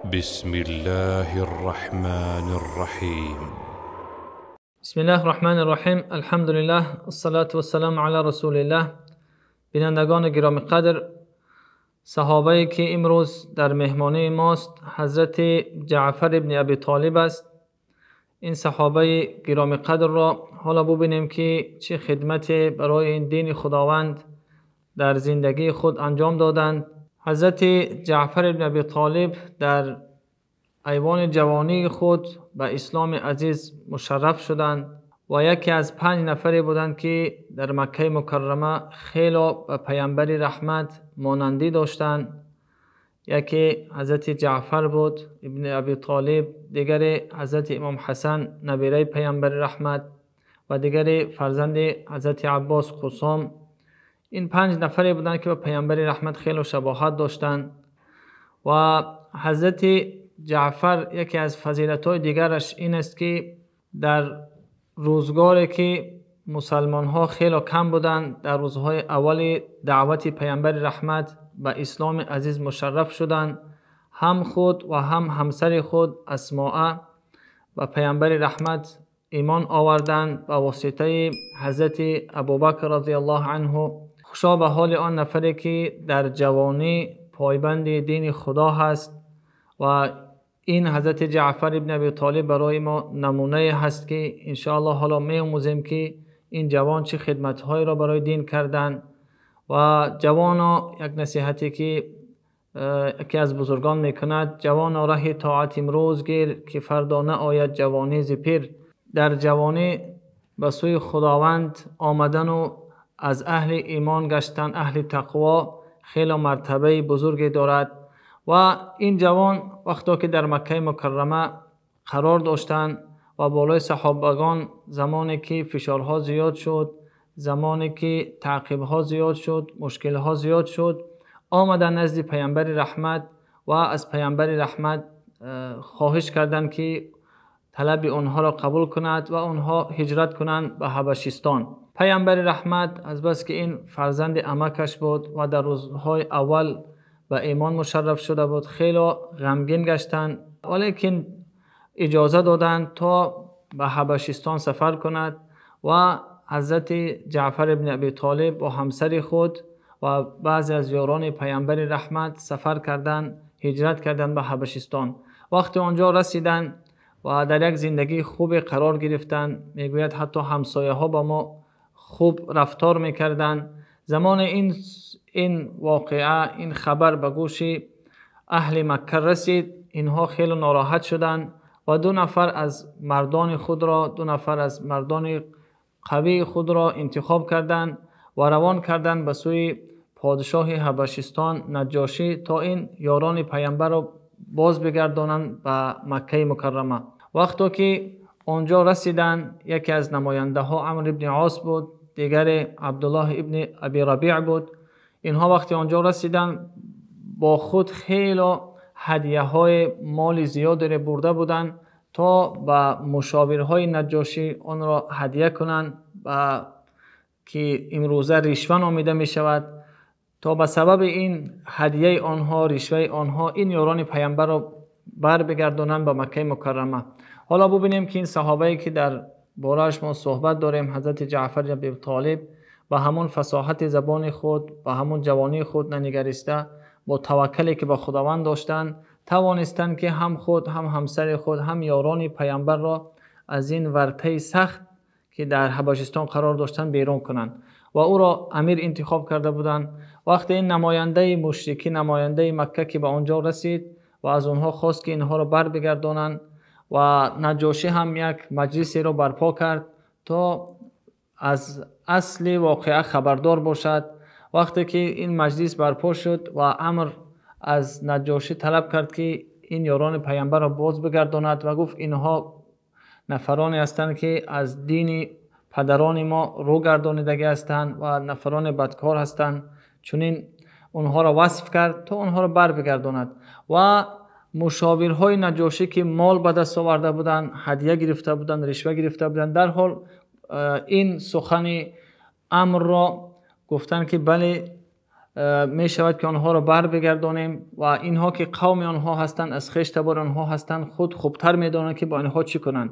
بسم الله الرحمن الرحيم. بسم الله الرحمن الرحیم. الحمدلله الصلاة والسلام علی رسول الله. بینندگان گرامی قدر، صحابه‌ای که امروز در مهمانی ماست حضرت جعفر ابن ابی طالب است. این صحابه گرامی قدر را حالا ببینیم که چه خدمت برای این دین خداوند در زندگی خود انجام دادند. حضرت جعفر ابن ابی طالب در ایوان جوانی خود به اسلام عزیز مشرف شدند و یکی از 5 نفری بودند که در مکه مکرمه خیلی به پیامبر رحمت مانندی داشتند. یکی حضرت جعفر بود ابن ابی طالب، دیگری حضرت امام حسن نبیره پیامبر رحمت و دیگری فرزند حضرت عباس قسام. این 5 نفری بودند که به پیامبر رحمت خیلی شباهت داشتند. و حضرت جعفر یکی از فضیلت‌های دیگرش این است که در روزگاری که مسلمان‌ها خیلی کم بودند، در روزهای اول دعوت پیامبر رحمت به اسلام عزیز مشرف شدند. هم خود و هم همسر خود اسماء و پیامبر رحمت ایمان آوردند به واسطه حضرت ابوبکر رضی الله عنه. خوشا به حال آن نفری که در جوانی پایبند دین خدا هست و این حضرت جعفر ابن ابی طالب برای ما نمونه هست که انشاءالله حالا می‌آموزیم که این جوان چه خدمت‌هایی را برای دین کردند. و جوانا یک نصیحتی که یکی از بزرگان میکند: جوانا ره طاعت امروز گیر که فردا نه آید جوانی ز پیر. در جوانی به سوی خداوند آمدن و از اهل ایمان گشتن، اهل تقوا، خیلی مرتبه بزرگی دارد. و این جوان وقتی که در مکه مکرمه قرار داشتند و بالای صحابگان زمانی که فشارها زیاد شد، زمانی که تعقیبها زیاد شد، مشکلها زیاد شد، آمدن نزد پیامبر رحمت و از پیامبر رحمت خواهش کردند که طلب آنها را قبول کند و آنها هجرت کنند به حبشستان. پیامبر رحمت از بس که این فرزند عمکش بود و در روزهای اول به ایمان مشرف شده بود، خیلی غمگین گشتند، ولیکن اجازه دادند تا به حبشستان سفر کند و حضرت جعفر ابن ابی طالب با همسر خود و بعضی از یاران پیامبر رحمت سفر کردند، هجرت کردند به حبشستان. وقتی آنجا رسیدند و در یک زندگی خوب قرار گرفتند، میگوید حتی همسایه ها با ما خوب رفتار میکردند. زمان این واقعه، این خبر به گوش اهل مکه رسید، اینها خیلی ناراحت شدند و 2 نفر از مردان خود را، 2 نفر از مردان قوی خود را انتخاب کردند و روان کردند به سوی پادشاه حبشستان نجاشی تا این یاران پیامبر را باز بگردانند به مکه مکرمه. وقتی که آنجا رسیدند، یکی از نماینده ها عمرو ابن عاص بود، دیگر عبدالله ابن ابی ربیع بود. اینها وقتی آنجا رسیدند با خود خیلی هدیه های مال زیادی را برده بودند تا به مشاورهای نجاشی آن را هدیه کنند و که امروزه رشوه نامیده می شود، تا به سبب این هدیه آنها، رشوه آنها، این یاران پیامبر را بر بگردانند به مکه مکرمه. حالا ببینیم که این صحابه‌ای که در بارش ما صحبت داریم، حضرت جعفر بن ابی طالب با همون فصاحت زبان خود، با همون جوانی خود ننگریسته، با توکلی که با خداوند داشتند، توانستند که هم خود، هم همسر خود، هم یاران پیامبر را از این ورطه سخت که در حبشستان قرار داشتند بیرون کنند و او را امیر انتخاب کرده بودند. وقتی این نماینده مشرکی، نماینده مکه که به آنجا رسید و از آنها خواست که اینها را بر بگردانند و نجاشی هم یک مجلسی را برپا کرد تا از اصل واقعه خبردار باشد. وقتی که این مجلس برپا شد و امر از نجاشی طلب کرد که این یاران پیامبر را باز بگرداند و گفت اینها نفرانی هستند که از دین پدران ما رو گردانیدگی هستند و نفران بدکار هستند، چنین اونها را وصف کرد تا اونها را بر بگرداند. و مشاورهای نجاشی که مال به دست آورده بودند، هدیه گرفته بودند، رشوه گرفته بودند، در حال این سخن امر را گفتند که بله мешавад ки онҳоро бар бигардонем ва инҳо ки қавми онҳо ҳастанд, аз хеш табори онҳо ҳастанд, худ хубтар медонанд ки бо инҳо чӣ кунанд.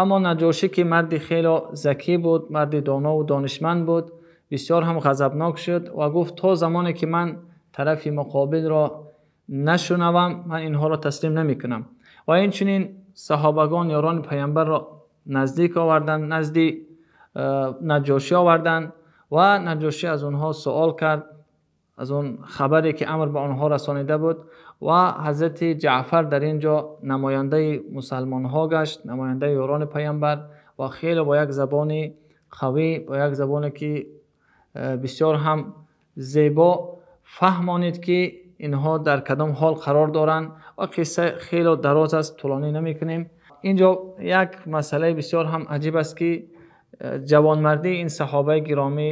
Аммо Наҷошӣ ки марди хеле закӣ буд, марди доно ва донишманд буд, бисёр ҳам ғазабнок шуд ва гуфт то замоне ки ман тарафи муқобилро нашунавам, ман инҳоро таслим намекунам. Ва инчунин саҳобагон ёрони паёмбарро наздик оварданд, назди Наҷошӣ оварданд ва Наҷошӣ аз онҳо савол кард, аз он хабаре ки амр ба онҳо расонида буд ва ҳазрати Ҷаъфар дар инҷо намояндаи мусалмонҳо гашт, намояндаи ёрони паёмбар ва хеле бо як забони қавӣ, бо як забоне ки бисёр ҳам зебо фаҳмонид ки инҳо дар кадом ҳол қарор доранд ва қисса хеле дароз аст, тӯлонӣ намекунем. Инҷо як масъалаи бисёр ҳам аҷиб аст ки ҷавонмардии ин саҳобаи гиромӣ,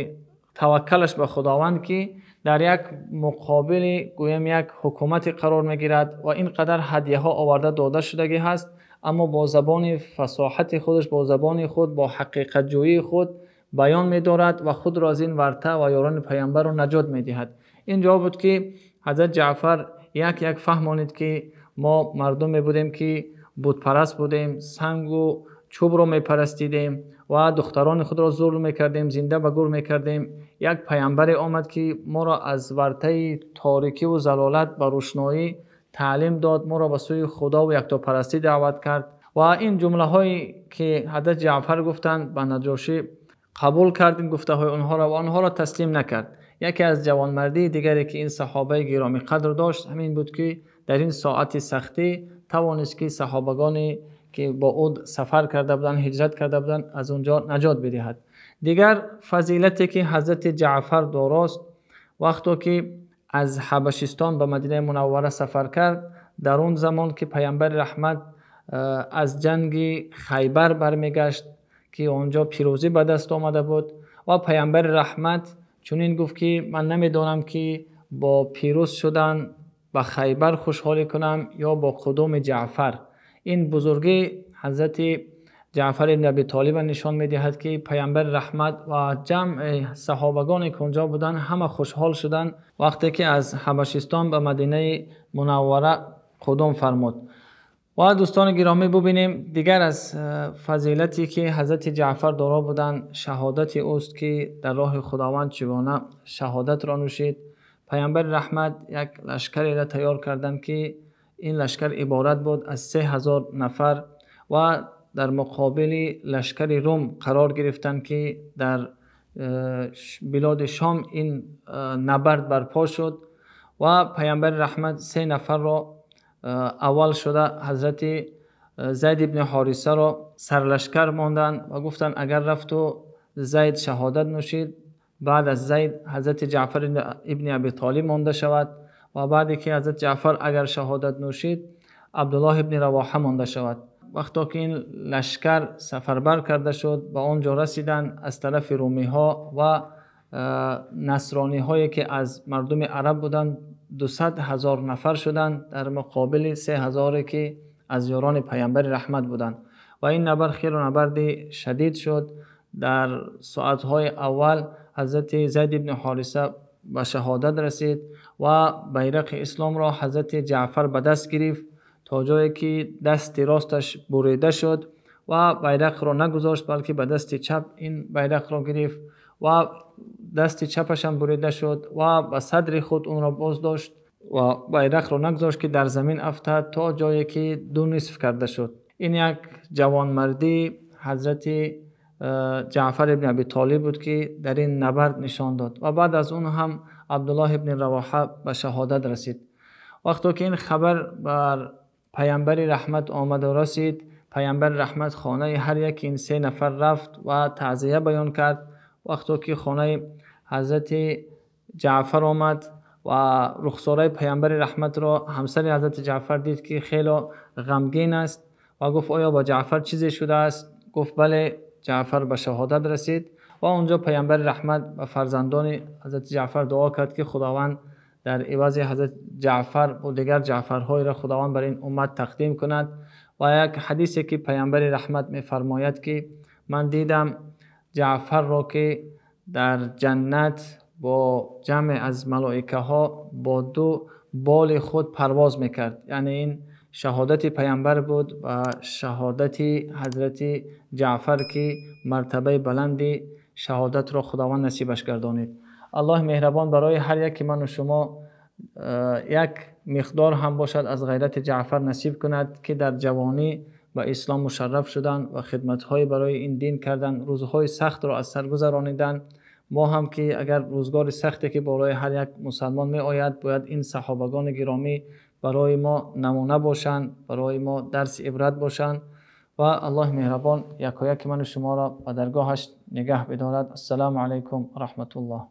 таваккалаш ба Худованд ки дар як муқобили гӯям як ҳукумате қарор мегирад ва инқадар ҳадияҳо оварда дода шудагӣ ҳаст, аммо бо забони фасоҳати худаш, бо забони худ, бо ҳақиқатҷӯии худ баён медорад ва худро аз ин варта ва ёрони паёмбарро наҷот медиҳад. Инҷо буд ки ҳазрат Ҷаъфар як як фаҳмонид ки мо мардуме будем ки бутпараст будем, сангу чӯбро мепарастидем ва духтарони худро зулм мекардем, зинда ба гӯр мекардем. Як паёмбаре омад ки моро аз вартаи торикӣ ва залолат ба рӯшноӣ таълим дод, моро ба сӯи Худо ва яктопарастӣ даъват кард. Ва ин ҷумлаҳое ки ҳазрат Ҷаъфар гуфтанд ба Наҷошӣ қабул кард ин гуфтаҳои онҳоро ва онҳоро таслим накард. Яке аз ҷавонмардии дигаре ки ин саҳобаи гиромӣ қадр дошт ҳамин буд ки дар ин соати сахтӣ тавонист ки саҳобагоне ки бо ӯ сафар карда буданд, ҳиҷрат карда буданд, аз он ҷо наҷот бидиҳад. Дигар фазилате ки ҳазрати Ҷаъфар дорост, вақте ки аз Ҳабашистон ба Мадинаи Мунаввара сафар кард, дар он замон ки паёмбари раҳмат аз ҷанги Хайбар бармегашт ки он ҷо пирӯзӣ ба даст омада буд ва паёмбари раҳмат чунин гуфт ки ман намедонам ки бо пирӯз шудан ба Хайбар хушҳолӣ кунам ё бо қудуми Ҷаъфар. Ин бузургии ҳазрати Ҷаъфар ибни Абӣ Толиб нишон медиҳад ки паёмбари раҳмат ва ҷамъи саҳобагоне ки онҷо буданд ҳама хушҳол шуданд вақте ки аз Ҳабашистон ба Мадинаи Мунаввара қудум фармуд. Ва дӯстони гиромӣ бубинем дигар аз фазилате ки ҳазрати Ҷаъфар доро буданд, шаҳодати ӯст ки дар роҳи Худованд чигуна шаҳодатро нӯшид. Паёмбари раҳмат як лашкареро тайёр карданд ки ин лашкар иборат буд аз 3000 нафар ва дар муқобили лашкари Рум қарор гирифтанд ки дар билоди Шом ин набард барпо шуд ва паёмбари раҳмат 3 нафарро аввал шуда ҳазрати Зайд ибни Ҳорисаро сарлашкар монданд ва гуфтанд агар рафту Зайд шаҳодат нӯшид, баъд аз Зайд ҳазрати Ҷаъфар ибни Абӣ Толиб монда шавад ва баъде ки ҳазрати Ҷаъфар агар шаҳодат нӯшид, Абдуллоҳ ибни Равоҳа монда шавад. Вақте ки ин лашкар сафарбар карда шуд, ба он ҷо расиданд аз тарафи румиҳо ва насрониҳое ки аз мардуми араб буданд, 200 000 нафар шуданд дар муқобили 3000 ки аз ёрони паёмбари раҳмат буданд. Ва ин набард хеле набарди шадид шуд. Дар соатҳои аввал ҳазрати Зайд ибни Ҳориса ба шаҳодат расид ва байрақи исломро ҳазрати Ҷаъфар ба даст гирифт то ҷое ки дасти росташ бурида шуд ва байрақро нагузошт, балки ба дасти чап ин байрақро гирифт ва дасти чапаш ҳам бурида шуд ва ба садри худ онро боздошт ва байрақро нагузошт ки дар замин афтад то ҷое ки ду нисф карда шуд. Ин як ҷавонмардии ҳазрати Ҷаъфар ибни Абӣ Толиб буд ки дар ин набард нишон дод ва баъд аз он ҳам Абдуллоҳ ибни Равоҳа ба шаҳодат расид. Вақте ки ин хабар бар паёмбари раҳмат омад ва расид, паёмбари раҳмат хонаи ҳар яки ин 3 нафар рафт ва таъзия баён кард. Вақте ки хонаи ҳазрати Ҷаъфар омад ва рухсораи паёмбари раҳматро ҳамсари ҳазрати Ҷаъфар дид ки хеле ғамгин аст ва гуфт оё ба Ҷаъфар чизе шудааст? Гуфт бале, Ҷаъфар ба шаҳодат расид. Ва онҷо паёмбари раҳмат ба фарзандони ҳазрати Ҷаъфар дуо кард ки Худованд дар ивази ҳазрати Ҷаъфар ва дигар Ҷаъфарҳоеро Худованд бар ин уммат тақдим кунад. Ва як ҳадисе ки паёмбари раҳмат мефармояд ки ман дидам Ҷаъфарро ки дар ҷаннат با جمع از ملائکه ها با دو بال خود پرواز میکرد. یعنی این شهادت پیامبر بود و شهادت حضرت جعفر که مرتبه بلندی شهادت را خداوند نصیبش گردانید. الله مهربان برای هر یک من و شما یک مقدار هم باشد از غیرت جعفر نصیب کند که در جوانی به اسلام مشرف شدند و خدمت‌های برای این دین کردند، روزهای سخت را از سر گذرانیدند. ما هم که اگر روزگار سختی که برای هر یک مسلمان می آید، باید این صحابگان گرامی برای ما نمونه باشند، برای ما درس عبرت باشند و الله مهربان یکایک من و شما را به درگاهش نگه بدارد. السلام علیکم و رحمت الله.